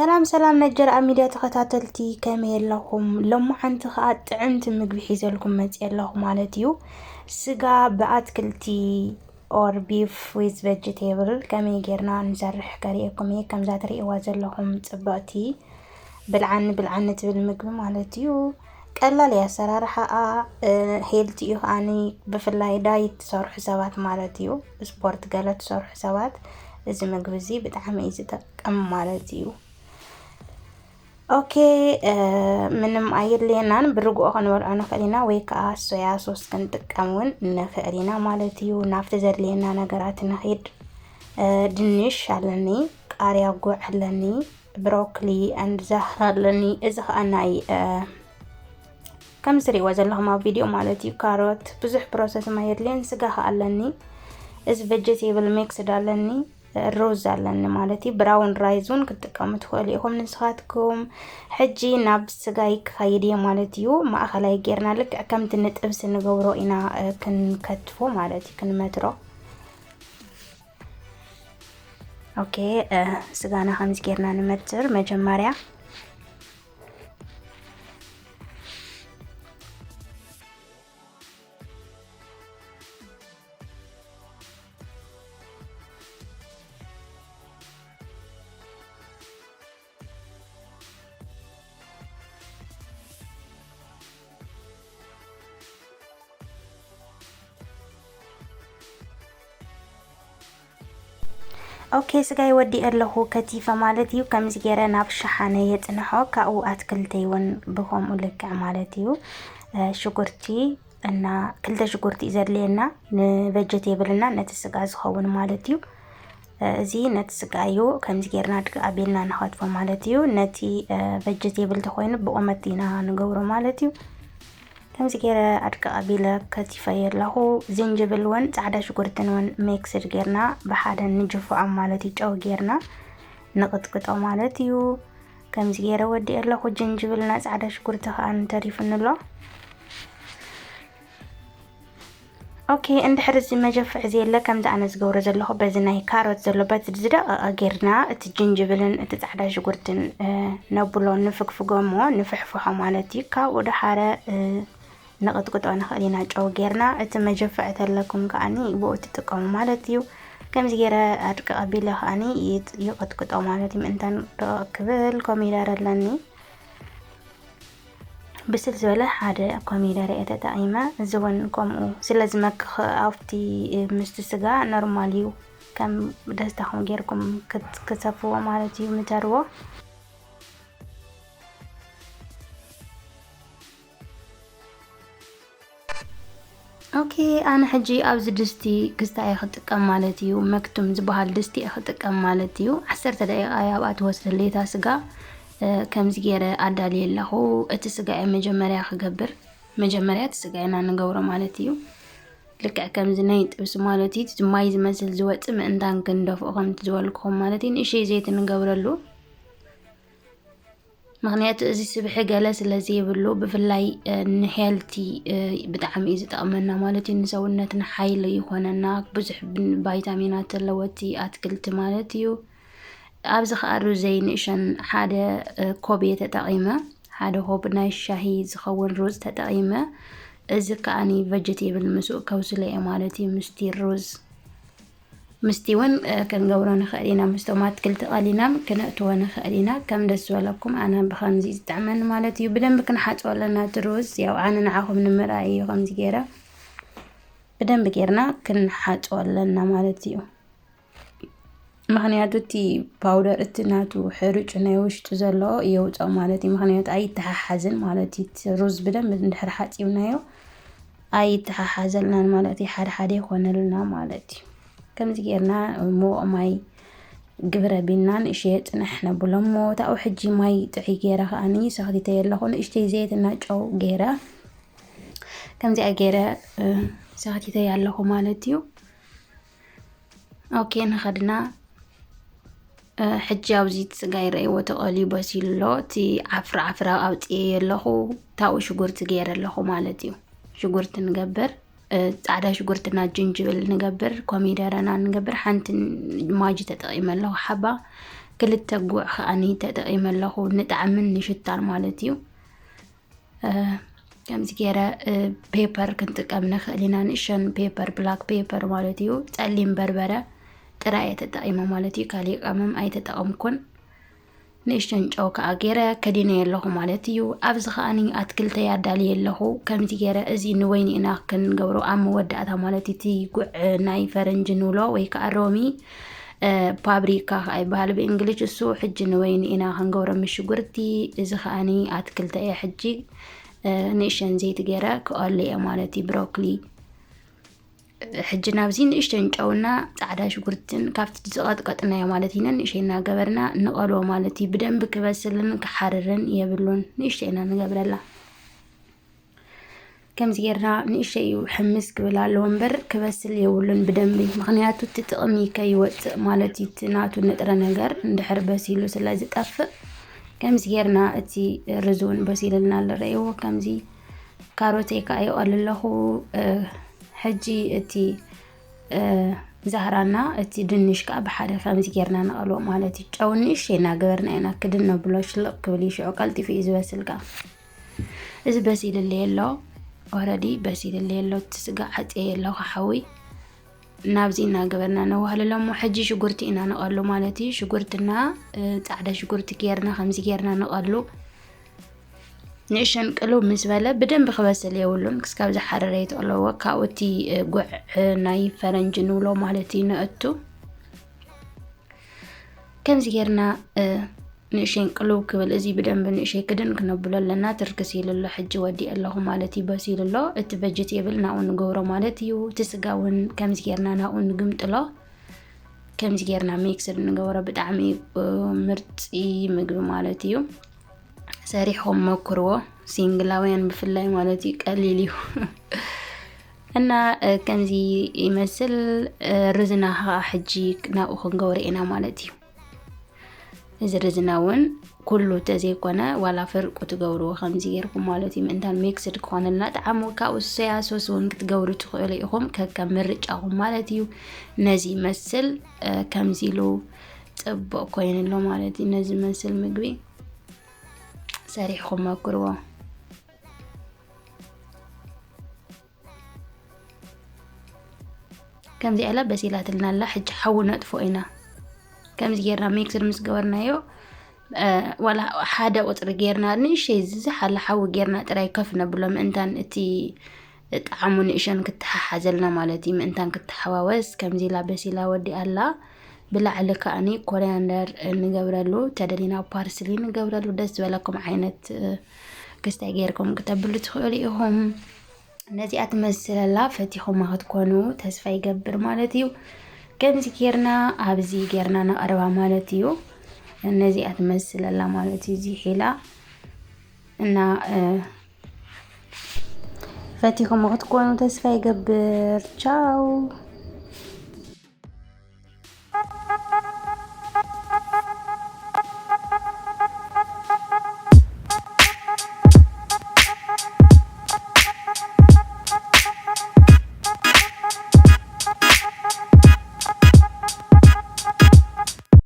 ሰላም ሰላም፣ ነጀር ኣብ ሚድያ ተኸታተልቲ ከመይ ኣለኹም? ሎማዓንቲ ከኣ ጥዕምቲ ምግቢ ሒዘልኩም መፅእ ኣለኹ ማለት እዩ። ስጋ ብኣትክልቲ or beef with vegetable ከመይ ጌርና ንሰርሕ ከርእየኩም እየ። ከምዛ ትርእይዋ ዘለኹም ፅብቕቲ ብልዓኒ ብልዓኒ ትብል ምግቢ ማለት እዩ። ቀላል እያ ኣሰራርሓኣ፣ ሄልቲ እዩ ከኣኒ። ብፍላይ ዳይት ትሰርሑ ሰባት ማለት እዩ፣ ስፖርት ገለ ትሰርሑ ሰባት እዚ ምግቢ እዚ ብጣዕሚ እዩ ዝጠቅም ማለት እዩ። ኦኬ፣ ምንም ኣየድልየናን። ብርግኦ ክንበልዖ ንኽእል ኢና ወይ ከዓ ሶያ ሶስ ክንጥቀም እውን ንኽእል ኢና ማለት እዩ። ናብቲ ዘድልየና ነገራት ንኺድ። ድንሽ ኣለኒ፣ ቃርያ ጉዕ ኣለኒ፣ ብሮኮሊ and ዛህር ኣለኒ። እዚ ከዓ ናይ ከም ዝሪእዎ ዘለኹም ኣብ ቪድዮ ማለት እዩ። ካሮት ብዙሕ ፕሮሰስ ማየድልየን። ስጋ ከዓ ኣለኒ። እዚ ቨጀቴብል ሚክስድ ኣለኒ። ሩዝ ኣለኒ ማለት እዩ። ብራውን ራይዝ እውን ክትጥቀሙ ትኽእሉ ኢኹም ንስኻትኩም። ሕጂ ናብ ስጋይ ክኸይድ እየ ማለት እዩ። ማእኸላይ ጌርና ልክዕ ከምቲ ንጥብሲ ንገብሮ ኢና ክንከትፎ ማለት እዩ፣ ክንመትሮ። ኦኬ፣ ስጋና ከምዚ ጌርና ንመትር መጀመርያ። ኦኬ፣ ስጋይ ወዲእ ኣለኹ ከቲፈ ማለት እዩ። ከምዚ ገይረ ናብ ሸሓነ የጽንሖ፣ ካብኡ ኣትክልተይ እውን ብኸምኡ ልክዕ ማለት እዩ። ሽጉርቲ እና ክልተ ሽጉርቲ እዩ ዘድልየና ንቨጀቴብል እና ነቲ ስጋ ዝኸውን ማለት እዩ። እዚ ነቲ ስጋ እዩ ከምዚ ጌርና ድቅቅ ኣቢልና ንኸትፎ ማለት እዩ። ነቲ ቨጀቴብል ተኾይኑ ብቁመት ኢና ንገብሮ ማለት እዩ። ከምዚ ጌረ ኣድቅቅ ኣቢለ ከቲፈዮ ኣለኹ። ዝንጅብል እውን ጻዕዳ ሽጉርትን እውን ሜክስድ ጌርና ብሓደ ንጅፍዖም ማለት እዩ። ጨው ጌርና ንቕጥቅጦ ማለት እዩ። ከምዚ ጌረ ወዲእ ኣለኹ። ጅንጅብልና ጻዕዳ ሽጉርቲ ከኣ ተሪፉኒ ኣሎ። ኦኬ፣ እንድሕር እዚ መጀፍዕ ዘየለ ከምዚ ኣነ ዝገብሮ ዘለኹ በዚ ናይ ካሮት ዘሎ በቲ ዝደቐቐ ጌርና እቲ ጅንጅብልን እቲ ጻዕዳ ሽጉርትን ነብሎ ንፍግፍጎ እሞ ንፍሕፍሖ ማለት እዩ። ካብኡ ደሓረ ንቕጥቅጦ ንኽእል ኢና ጨው ጌርና። እቲ መጀፍዕ ተለኩም ከኣኒ ብኡ ትጥቀሙ ማለት እዩ። ከምዚ ጌረ ኣድቅቅ ኣቢለ ከኣኒ ይቕጥቅጦ ማለት እዩ። ምእንታን ደቐቕ ክብል ኮሚደረ ኣለኒ። ብስል ዝበለ ሓደ ኮሚደረ እየ ተጠቒመ። እዚ እውን ከምኡ ስለ ዝመክኽ ኣብቲ ምስቲ ስጋ ኖርማል እዩ። ከም ደስታኹም ጌርኩም ክት-፣ ክትሰፍዎ ማለት እዩ፣ ምተርዎ። ኦኬ፣ ኣነ ሕጂ ኣብዚ ድስቲ ክስታይ እየ ክጥቀም ማለት እዩ። መክቱም ዝበሃል ድስቲ እየ ክጥቀም ማለት እዩ። ዓሰርተ ደቂቃ እያ ኣብኣ ትወስደለይ እታ ስጋ። እ፣ ከምዚ ገይረ ኣዳልየ ኣለኹ። እቲ ስጋ እየ መጀመርያ ክገብር፣ መጀመርያ እቲ ስጋ ኢና ንገብሮ ማለት እዩ። ልክዕ ከምዚ ናይ ጥብሲ ማለት እዩ። እቲ ማይ ዝመስል ዝወጽእ ምእንታን ክንደፍኦ ከምቲ ዝበልኩኹም ማለት እዩ። ንእሽተይ ዘይቲ ንገብረሉ። ምኽንያቱ እዚ ስብሒ ገለ ስለ ዘይብሉ፣ ብፍላይ፣ እ፣ ንሄልቲ፣ እ፣ ብጣዕሚ እዩ ዝጠቕመና ማለት እዩ። ንሰውነትና ሓይሊ ይኾነና፣ ብዙሕ ብን-፣ ቫይታሚናት ዘለዎቲ ኣትክልቲ ማለት እዩ። ኣብዚ ኸኣ ሩዘይ ንእሸን ሓደ፣ እ፣ ኮብ እየ ተጠቒመ፣ ሓደ ኮብ ናይ ሻሂ ዝኸውን ሩዝ ተጠቒመ። እዚ ከኣኒ ቨጀቴብል ምስኡ ከውስሎ እየ ማለት እዩ፣ ምስቲ ሩዝ። ምስቲ እውን፣ እ፣ ክንገብሮ ንኽእል ኢና። ምስቶም ኣትክልቲ ቀሊና ክነእትዎ ንኽእል ኢና። ከም ደስ ዝበለኩም፣ ኣነ ብኸምዚ ዝጥዕመኒ ማለት እዩ። ብደንቢ ክንሓጽቦ ኣለና እቲ ሩዝ። ያው ኣነ ንዓኹም ንምርኣይ እዩ ከምዚ ገይረ። ብደንቢ ጌርና ክንሓጽቦ ኣለና ማለት እዩ። ምኽንያቱ እቲ ፓውደር እቲ ናቱ ሕሩጭ ናይ ውሽጡ ዘሎ የውፅኦ ማለት እዩ። ምኽንያቱ ኣይተሓሓዝን ማለት እዩ። እቲ ሩዝ ብደንቢ እንድሕር ሓፂብናዮ ኣይተሓሓዘልናን ማለት እዩ። ሓደ ሓደ ይኾነልና ማለት እዩ። ከምዚ ጌርና ሙቕ ማይ ግብረ ቢልና ንእሽተይ የፅንሕ ነብሎ እሞ፣ ታኡ ሕጂ ማይ ጥዑይ ገይረ ከኣኒ ሰኽቲተዮ ኣለኹ። ንእሽተይ ዘይትና ጨው ገይረ፣ ከምዚኣ ገይረ፣ እ፣ ሰኽቲተዮ ኣለኹ ማለት እዩ። ኦኬ፣ ንኸድና። እ፣ ሕጂ ኣብዚ እቲ ስጋ ይረእይዎ ተቐልዩ በሲሉ ኣሎ። እቲ ዓፍራ ዓፍራ ኣውፅኤዮ ኣለኹ። ታኡ ሽጉርቲ ገይረ ኣለኹ ማለት እዩ። ሽጉርቲ ንገብር። እ፣ ጻዕዳ ሽጉርትና ጅንጅብል ንገብር፣ ኮሚደረና ንገብር። ሓንቲ ማጂ ተጠቒመ ኣለኹ ሓባ። ክልተ ጉዕ ከኣኒ ተጠቒመ ኣለኹ፣ ንጣዕምን ንሽታን ማለት እዩ። ከምዚ ገይረ ፔፐር ክንጥቀም ንኽእል ኢና። ንእሽተን ፔፐር፣ ብላክ ፔፐር ማለት እዩ፣ ጸሊም በርበረ ጥራይ እየ ተጠቒመ ማለት እዩ። ካሊእ ቀመም ኣይተጠቐምኩን። ንእሽተን ጨው ከኣ ገይረ ከዲነ ኣለኹ ማለት እዩ። ኣብዚ ከኣኒ ኣትክልተይ ኣዳልየ ኣለኹ። ከምዚ ገይረ፣ እዚ ንወይኒ ኢና ክንገብሮ ኣብ መወዳእታ ማለት እዩ። እቲ ጉዕ ናይ ፈረንጂ ንብሎ ወይ ከኣ ሮሚ ፓብሪካ ከኣ ይበሃል ብእንግሊሽ። እሱ ሕጂ ንወይኒ ኢና ክንገብሮ ምስ ሽጉርቲ። እዚ ከኣኒ ኣትክልተ እየ ሕጂ ንእሽተን ዘይቲ ገይረ ክቐሉ እየ ማለት እዩ። ብሮኮሊ ሕጂ ናብዚ ንእሽተን ጨውና ጻዕዳ ሽጉርትን ካብቲ ዝቐጥቀጥናዮ ማለት ኢና ንእሽተይ እናገበርና ንቐልዎ ማለት እዩ። ብደንቢ ክበስልን ክሓርርን የብሉን። ንእሽተይ ኢና ንገብረላ። ከምዚ ጌርና ንእሽተይ እዩ ሕምስ ክብል ኣለዎ እምበር ክበስል የብሉን ብደንቢ። ምኽንያቱ እቲ ጥቕሚ ከይወጽእ ማለት እዩ። እቲ ናቱ ንጥረ ነገር እንድሕር በሲሉ ስለ ዝጠፍእ፣ ከምዚ ጌርና እቲ ርዝ እውን በሲልልና ኣሎ። ረእይዎ፣ ከምዚ ካሮተይ ከኣ ይቐሉ ኣለኹ። ሕጂ እቲ ዛህራና፣ እቲ ድንሽ ከኣ ብሓደ ከምዚ ጌርና ንቐልዎ ማለት እዩ። ጨው ንእሽተይ እናገበርና ኢና ክድን ነብሎ፣ ሽልቕ ክብል እዩ፣ ሽዑ ቀልጢፉ እዩ ዝበስል ከኣ። እዚ በሲልለይ ኣሎ፣ ኦረዲ በሲልለይ ኣሎ። እቲ ስጋ ዓጽየ ኣለኹ ሓዊ። ናብዚ እናገበርና ነዋህልሎ እሞ፣ ሕጂ ሽጉርቲ ኢና ንቐሉ ማለት እዩ። ሽጉርትና ጻዕዳ ሽጉርቲ ጌርና ከምዚ ጌርና ንቐሉ። ንእሽተን ቅልው ምስ በለ ብደንቢ ክበስል የብሉን፣ ክስካብ ዝሓረረ ይትቕለዎ። ካብኡ እቲ ጉዕ ናይ ፈረንጂ ንብሎ ማለት እዩ ነእቱ። ከምዚ ጌርና ንእሽተን ቅልው ክብል፣ እዚ ብደንቢ ንእሽተይ ክድን ክነብሎ ኣለና። ትርክስ ኢሉ ኣሎ፣ ሕጂ ወዲእ ኣለኹ ማለት እዩ፣ በሲሉ ኣሎ። እቲ ቨጀቴብል ናብኡ ንገብሮ ማለት እዩ። እቲ ስጋ እውን ከምዚ ጌርና ናብኡ ንግምጥሎ። ከምዚ ጌርና ሚክስድ ንገብሮ። ብጣዕሚ ምርጺ ምግቢ ማለት እዩ። ሰሪሕኹም መኩርዎ፣ ሲንግላውያን ብፍላይ ማለት እዩ፣ ቀሊል እዩ። እና ከምዚ ይመስል። ርዝና ከዓ ሕጂ ናብኡ ክንገብሮ ኢና ማለት እዩ። እዚ ርዝና እውን ኩሉ ተዘይኮነ ዋላ ፍርቁ ትገብርዎ ከምዚ ጌርኩም ማለት እዩ። ምእንታን ሚክስድ ክኾነልና ጣዕሙ ካብኡ ሶያ ሶስ እውን ክትገብሩ ትኽእሉ ኢኹም፣ ከከም ምርጫኹም ማለት እዩ። ነዚ ይመስል። ከምዚ ኢሉ ጽቡቕ ኮይኑ ኣሎ ማለት እዩ። ነዚ ይመስል ምግቢ ሰሪሕኩም መኩርዎ። ከምዚ ኢላ በሲላትልና ኣላ። ሕጂ ሓዊ ነጥፎ ኢና። ከምዚ ጌርና ሚክስድ ምስ ገበርናዮ፣ ዋላ ሓደ ቁጽሪ ጌርና፣ ንእሽተይ ዝዝሓለ ሓዊ ጌርና ጥራይ ከፍ ነብሎ፣ ምእንታን እቲ ጣዕሙ ንእሸን ክተሓሓዘልና ማለት እዩ። ምእንታን ክተሓዋወስ። ከምዚ ኢላ በሲላ ወዲኣ ኣላ። ብላዕሊ ከኣኒ ኮሪያንደር ንገብረሉ፣ ተደሊና ፓርስሊ ንገብረሉ፣ ደስ ዝበለኩም ዓይነት ክስታይ ጌርኩም ክተብሉ ትኽእሉ ኢኹም። ነዚኣ ትመስል ኣላ፣ ፈቲኹማ ክትኮኑ ተስፋ ይገብር ማለት እዩ። ከምዚ ጌርና ኣብዚ ጌርና ነቕርባ ማለት እዩ። ነዚኣ ትመስል ኣላ ማለት እዩ፣ እዚ ሒላ እና ፈቲኹም ክትኮኑ ተስፋ ይገብር። ቻው።